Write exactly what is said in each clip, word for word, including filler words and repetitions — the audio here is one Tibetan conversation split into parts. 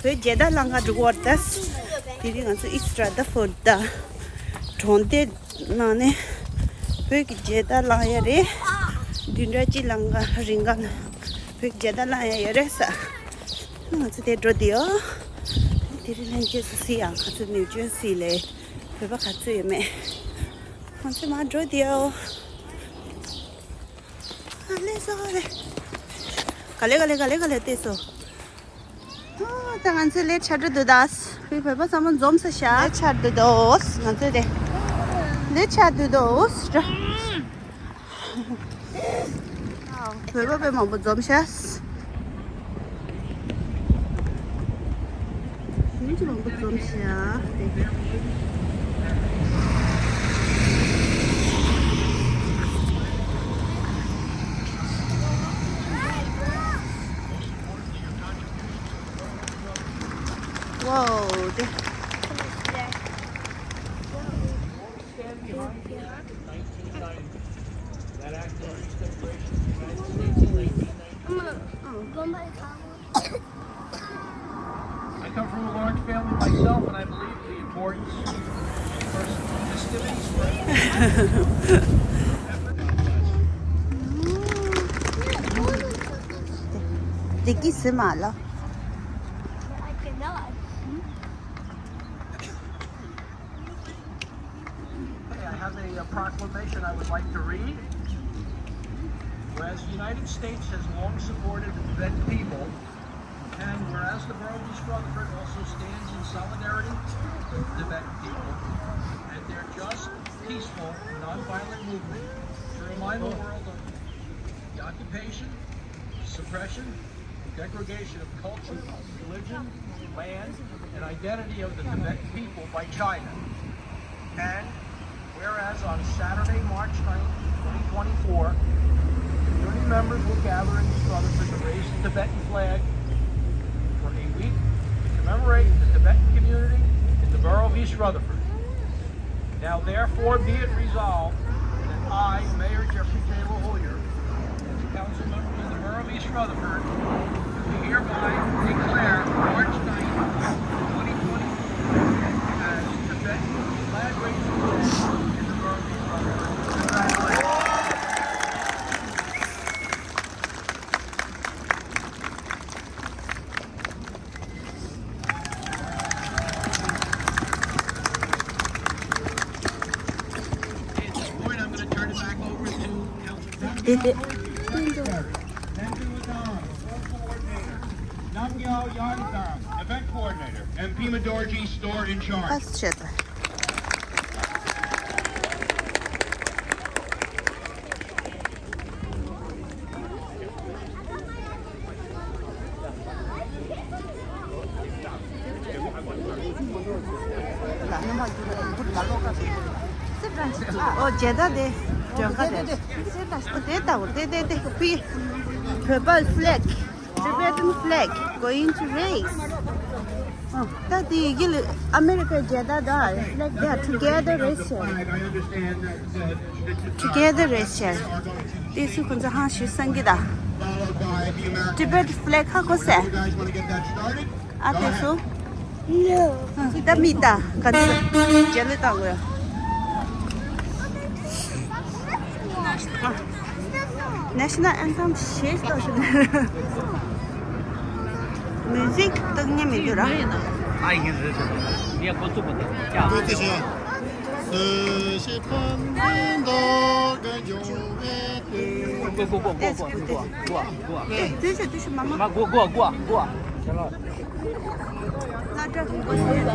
བོད་རྒྱལ་དར་བསླང་ག་འགྲོ་གི་ཡོད་རེད་ད། དེ་རིང་ང་ཚོ་ཨིསཊ་ར་དར་ཕོར་ཌི་གྲོང་སྡེ་ནང་ནས་བོད་ཀྱི་རྒྱལ་དར་བསླང་ཡ་རེད། བདུན་ཕྲག་གཅིག་ལང་ག་རིང་ག་ལ་བོད་ཀྱི་རྒྱལ་དར་བསླང་ཡ་ཡོད་རེད་ས། ང་ཚོ་དེ་འགྲོ་དེ་ཡོད། དེ་རིང་ལྷན་རྒྱས་སུ་སི་ཡང་ང་ཚོ་ནིའུ་ཇར་སི་ལ་བོད་པ་ག་ཚོད་ཡོད་མེད། ང་ཚོ་མར་འགྲོ་དེ་ཡོད། ཨ་ལས་སོ་རེད། ག་ལེ་ག་ལེ་ག་ལེ་ག་ལེ་བལྟས་སོ། ཨོ། ད་ང་ཚོའི་ལས་ཆགས་འགྲོ་འདུག་ད། བོད་པ་ཚང་མ་འཛོམས་ས་ཤག་ལས་ཆགས་འདུག་དོ། ང་ཚོའི་དེ་ལས་ཆགས་འདུག་དོ། བོད་པ་དཔེ་མང་པོ་འཛོམས་ཤག་ཞིང་ཆུ་མང་པོ་འཛོམས་ཤག Whoa. I come from a large family myself, and I believe the importance of festivities. Did you see my love? I cannot. Okay, I have a, a proclamation I would like to read. Whereas the United States has long supported the Tibetan people, and whereas the Borough of East Rutherford also stands in solidarity with the Tibetan people and their just, peaceful, nonviolent movement to remind the world of the occupation, suppression, degradation of culture, religion, land, and identity of the Tibetan people by China. And whereas on Saturday, March ninth, twenty twenty-four, community members will gather in East Rutherford to raise the Tibetan flag for a week to commemorate the Tibetan community in the borough of East Rutherford. Now therefore be it resolved that I, Mayor Jeffrey J. LaHoyer, as a council member of the borough of East Rutherford, do hereby declare March ninth, twenty twenty-four as Tibet Flag Raising Day in the borough of East Rutherford. Congratulations. At this point, I'm gonna turn it back over to Council President Howard, Andrew Adam, School Coordinator, Namgyal Yarnzam, Event Coordinator, and Pima Dorji, Store in Charge. ཨོ་རྒྱལ་དར་དེ་མགྲོན་ཁང་དེ། ཨོ་དེ་ལྟ་བུ་དེ་དེ་དེ་ཕི་བོད་པ་flag, Tibetan flag going to raise. ཨོ་ད་དེ་ཡི་གེ་ལ་ཨ་མེ་རི་ཀའི་རྒྱལ་དར་དང་flag, they are together raise བྱས། Together raise བྱས། དེ་སུ་ཁོང་ཚོ་ཧང་ཞུ་སང་གི་ད། Tibet flag ཧ་གོ་སེ། ཨ་དེ་སུ། ད་མི་ད་ག་ཚོད་རྒྱལ་ལོ་བཏང་དགོས། National anthem ཞེས་བཏང་ཞུ་ན། Music བཏང་ཉན་མི་འདུག་ར། ཨ་ཡིན་རེད་རེད། ངས་ཁོ་ཚོ་མ་ཐུབ་ཀྱང་། ཏོག་ཙམ་བྱས། སུ་ཞིག་ཕམ་འཛིན་མདོག་གི་འབྱུང་བའི་དུས། གོ་གོ་གོ་གོ་གོ་གོ་གོ། ཨེ་དུས་ཚོད་དུས་ཚོད་མ་མ། མ་གོ་གོ་གོ་གོ། སླར་གྲགས་ཀྱི་སྒོ་ནས།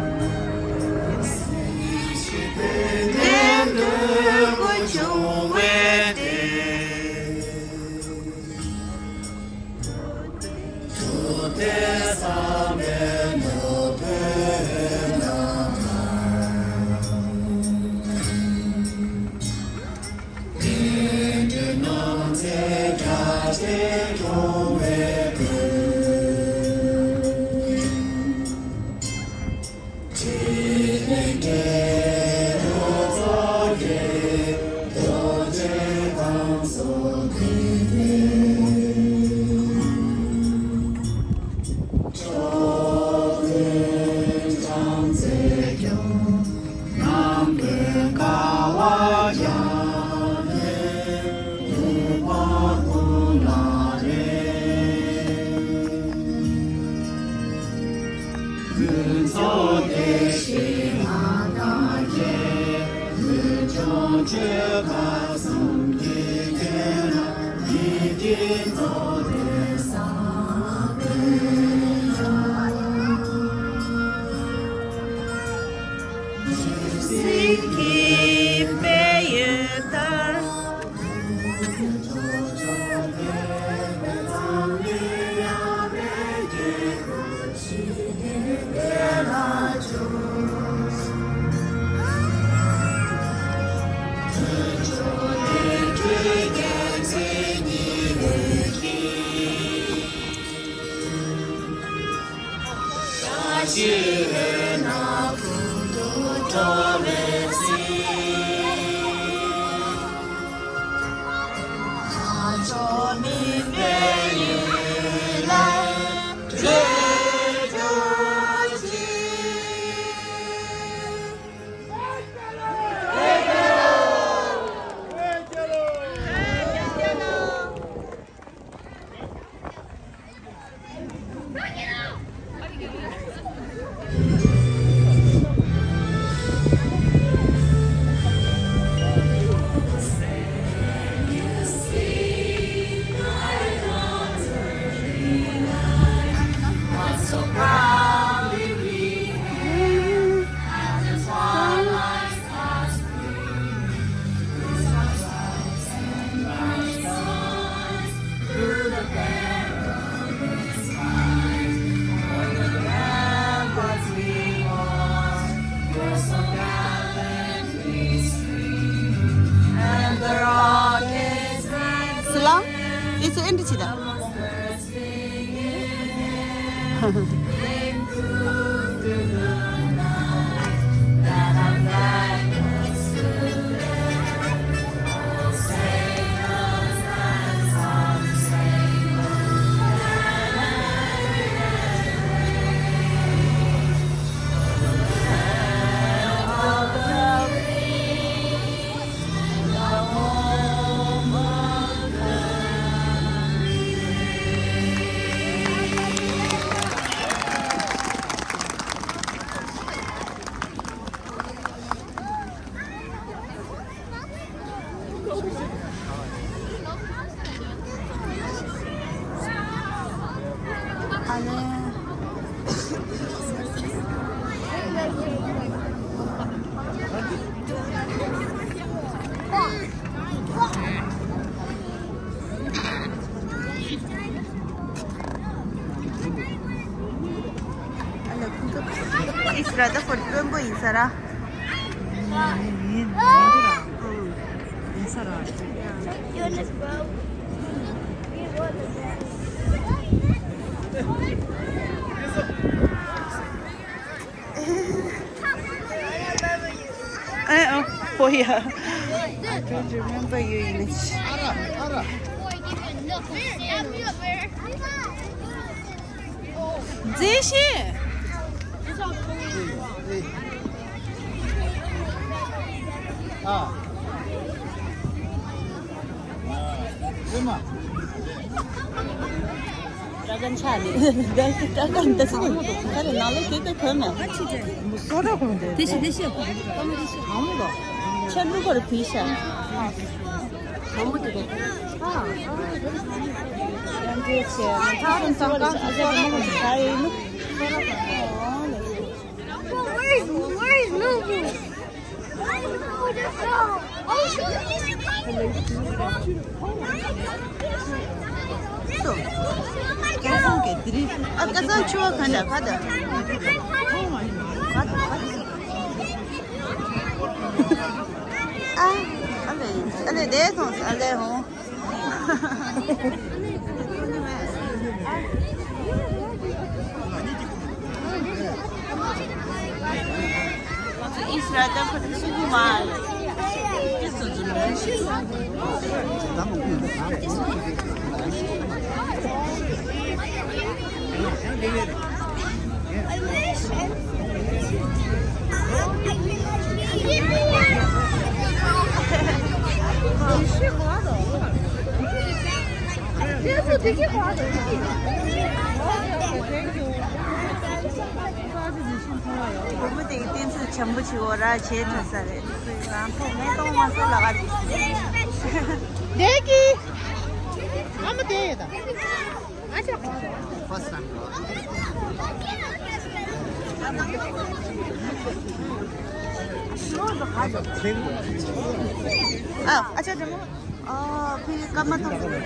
Salam, it's an entity. ཨིས་ར་ད་ཁོ་དཔོན་པོ་ཡིན་ས་ར། ཡིན་ས་ར། Eh, oh, oh, yeah. I don't remember you in it. མཛེས་ཤིང་། སྐྲ་གན་ཆག་ནས། སྐྲ་གན་འདི་སུ་ག་རེ་ནང་ལོགས་དེ་ལྟར་གོན་མེད། བསོད་སྒྲ་གོན་དེ། དེ་ཤི་དེ་ཤི། ཨ་མོ་དང་། ཆ་ལུག་གར་བུད་ཤ། ཨ་མོ་དེ་ག་ཨ་ཨ་ཡང་འདྲེས་ཆེ། ང་ཚོ་སོང་ཙང་ཀ་ཨ་ཅག་གི་མོ་ག་ས་ཡིན་ནུ། Where is, where is Lubu? སྐལ་བཟང་གི་དེ་རིང་ཨ་སྐལ་བཟང་ཆུ་བ་ག་འདྲ་ག་འདྲ། ཨ་ཨ་ལེ་ཨ་ལེ་བསྡད་སོང་ཨ་ལེ་ཧོ། བུ་མོ་དེ་གི་བསྟན་ཚུལ་བྱམས་པོ་ཆེ་བོ་ར་བྱེད་ཐུབ་ས་རེད། རང་ཐོག་མེ་གཏོང་མ་སོང་ལ་ག་རེ། བདེ་སྐྱིད། ཨ་མ་ དེ་ཡོད་ད། ཨ་ཨ་ཅག་དེ་མོ། ཨ་ཕི་ཀ་མ་ཐོང་། འགྲོ།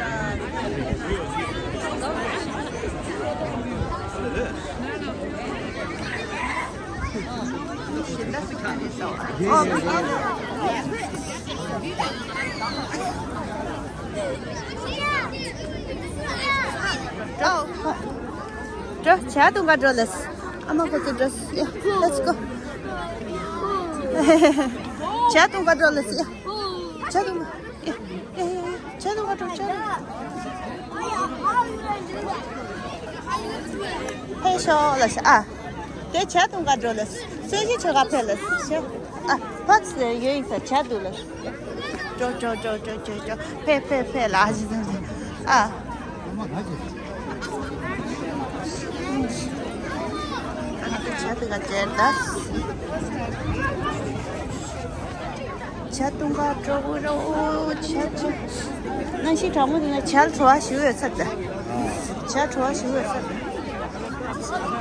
ཇ་འཐུང་ག་འགྲོ་ལེ། ཨ་མ་ཁོ་ཚོ་འགྲོ། Yeah, let's go. ཇ་འཐུང་ག་འགྲོ་ལེ། Yeah, ཇ་འཐུང་ག། Yeah, yeah, yeah, yeah. ཇ་འཐུང་ག་འགྲོ། ཇ་འཐུང་ག། ཕེབས་ཤོག་ལེ་ཨ། དེ་ཇ་འཐུང་ག་འགྲོ་ལེ། གསོལ་ཇ་མཆོད་ག་ཕེབས་ལེ། ཨ་ཕ་ཚོ་ཡོད་ཡིན་ས། ཇ་འདུག་ལེ། འགྲོ་འགྲོ་འགྲོ་འགྲོ་འགྲོ་འགྲོ། ཕེབས་ཕེབས་ཕེབས་ལེ་ཨ། ཇི་ཙམ་ཙམ་ཨ། ཇ་འདི་ག་ཇ་ད། ཇ་འཐུང་ག་འགྲོ་གི་རེད། ཇ་ཇ། གནམ་གཤིས་གྲང་མོ་འདུག་ན་ཇ་ལ་བྲོ་བ་ཞེ་པོ་ཡོད་ས་རེད། ཇ་བྲོ་བ་ཞེ་པོ་ཡོད་ས་རེད།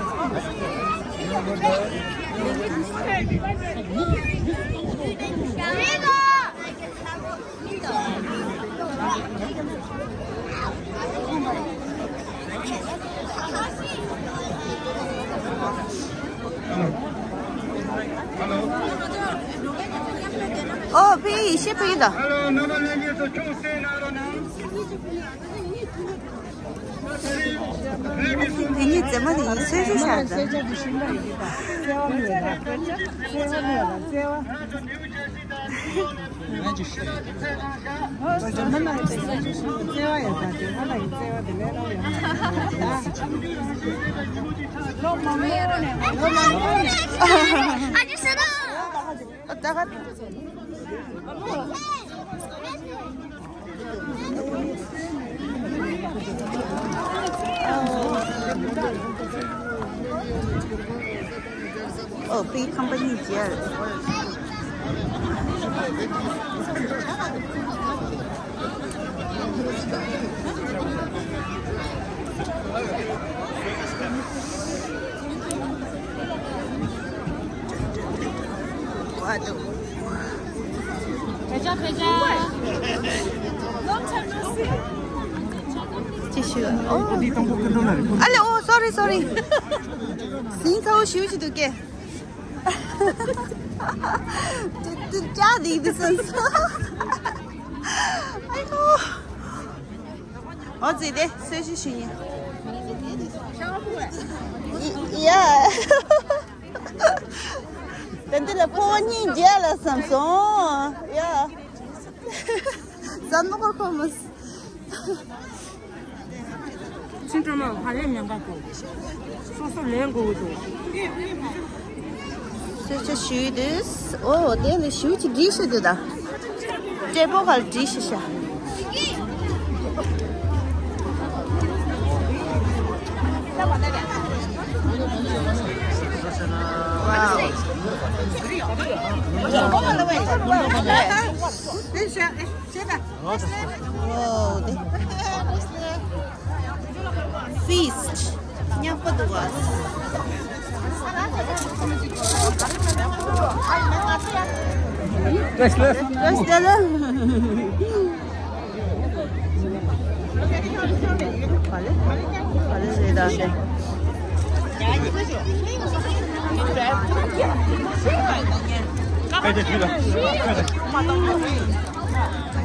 ཨོ་ཕི་ཡི་ཤེས་ཕི་ཡི་ད། དེ་ཉིད་རྫི་མ་དེ་ཡིན་ཚོད་ཅིག་ཤར་ད། Oh, big company jail. ཅི་ཞུ། ཨོ། ཨ་ལེ། ཨོ། སོ་རི་སོ་རི། ཟིང་ཚ་བོ་ཞུ་ཞུ་འདུག་གེ། ཏུ་ཏུ་ཅག་དེ་དེ་སོང་སོང་། ཨའི་ཧོ། ཨོ་ཙི་དེ་སོ་ཞུ་ཞུ་ཡིན། ཡ། ཏན་ཏན་ལ་ཕོ་བ་གཉིས་མཇལ་ལ་བསམ་སོང་། ཡ། ཟ་ནོ་ཁོ་ཁོ་མོ། ཚིག་འཕྲོ་མ་ཧ་ལས་ཉམས་པ་དང་། སོ་སོ་ལས་འགོ་བོ་དང་། སེ་ཆ་ཞུས་དུས། ཨོ་དེ་ལས་ཞུ་ཅི་འདྲི་ཤེས་དུས་ད། ཏྲེ་པོ་གར་འདྲི་ཤེས་ཤ། Wow. Feast. ཉག་པ་འདུག་ག། བཀྲ་ཤིས་བདེ་ལེགས།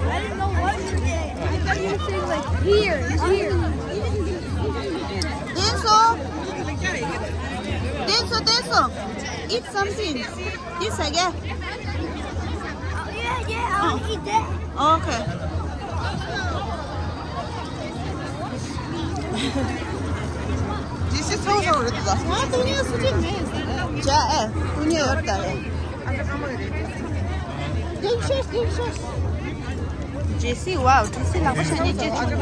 I don't know what you did. I thought you were saying, like, here, here. Denso. Denso, Denso. Eat something. This again. Oh, yeah, yeah, I want to eat that. Okay. This is so good. ང་དུ་ནི་སུ་ཅིག་མེད། ཇ་ཨེ། དུ་ནི་ཡོད་ད་རེད། Delicious, delicious. ཇེ་སི། Wow, ཇེ་སི་ལག་པ་ཤ་ཉེ་ཅེ་ཆུང་།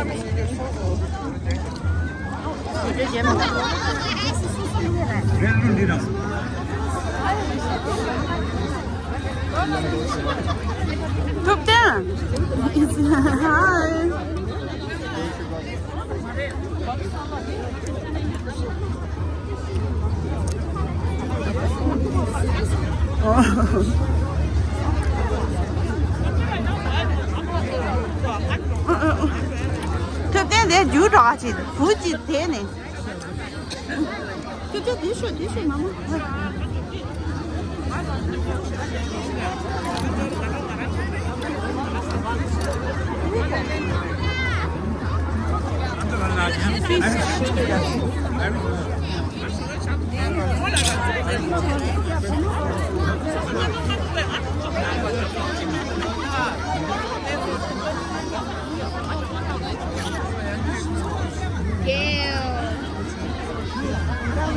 ཐུབ་བསྟན། Hi. ཐུབ་བསྟན་དེ་རྒྱུགས་འགྲོ་ག་ཅིག་བུ་ཅིག་དེ་ནས། ཅོ་ཅོ་དེ་ཤོད་དེ་ཤོད་མ་མོ།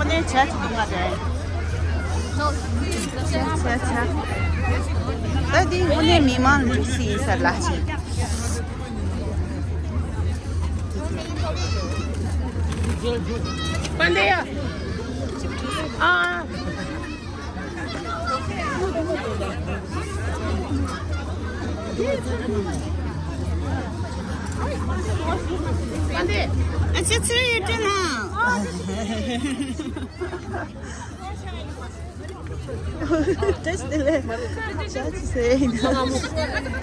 དངོས་གནས་བྱ་ཆི་འདུག་ང་རེད། བྱ་བྱ་བྱ། ད་འདི་དངོས་གནས་མི་མང་ལུགས་སྲིད་ཡིན་ས་ལ་ཆེ། པན་ཌེ་ཡ། ཨ། ཨ་ཅེ་ཚེ་ཡོད་དྲན་ན། བཀྲ་ཤིས་བདེ་ལེགས། བཀྲ་ཤིས་བདེ་ལེགས།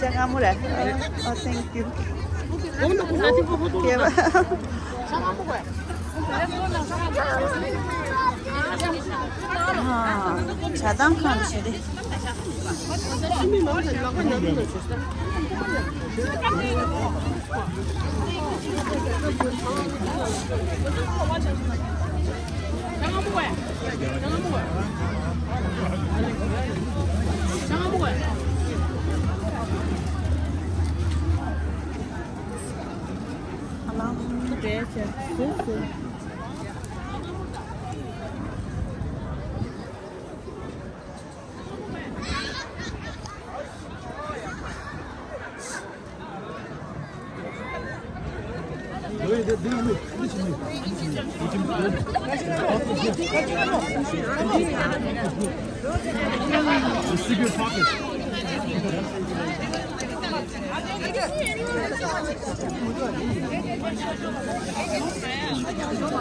ཅང་ཨ་མོ་རེད། Oh, thank you. ཡེ་བ། ཇ་དང་ཁང་ཞིག་རེད།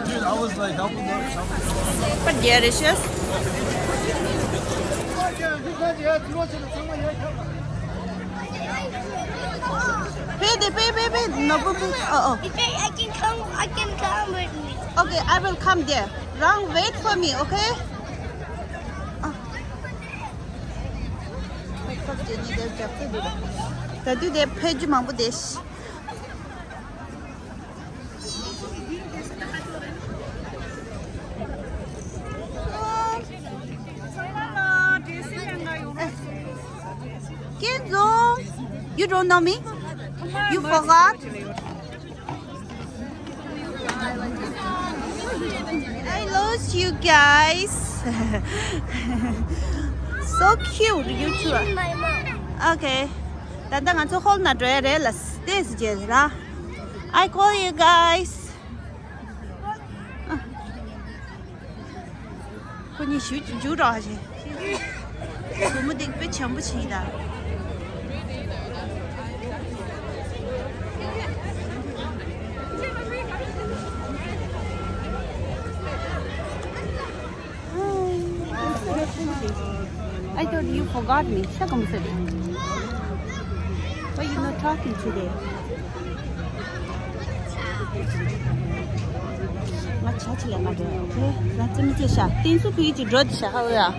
Dude, I was like, helping them. But delicious. Pay the pay, pay, pay. No, pay, pay. Oh, oh. Okay, I can come, I can come with me. Okay, I will come there. Rang, wait for me, okay? Ah. ད་དུས་དེ་ཕེབས་རྒྱུ་མང་པོ་དེ། Kenzo, you don't know me? You forgot? I lost you guys. So cute, you two. Okay. ད་ལྟ་ང་ཚོ་ཧོལ་ནང་འགྲོ་ཡ་རེད་ལ། This is ར། I call you guys. ཁོ་གཉིས་ཞུ་རྒྱུ་ར་ཞེ། བུ་མོ་འདི་དཔེ་ཆེན་པོ་ཆེ་ཡིན་ད། I thought you forgot me. Why you not talking today? ང་ཆ་ཆི་ལས་མ་འགྲོ། ཨོ་ཁེ། ང་ཙི་མི་ཚེ་ཤ་ཏིན་སུ་ཕི་ཅི་འགྲོ་དི་ཤ་ཧ་ཝེ་ཨ།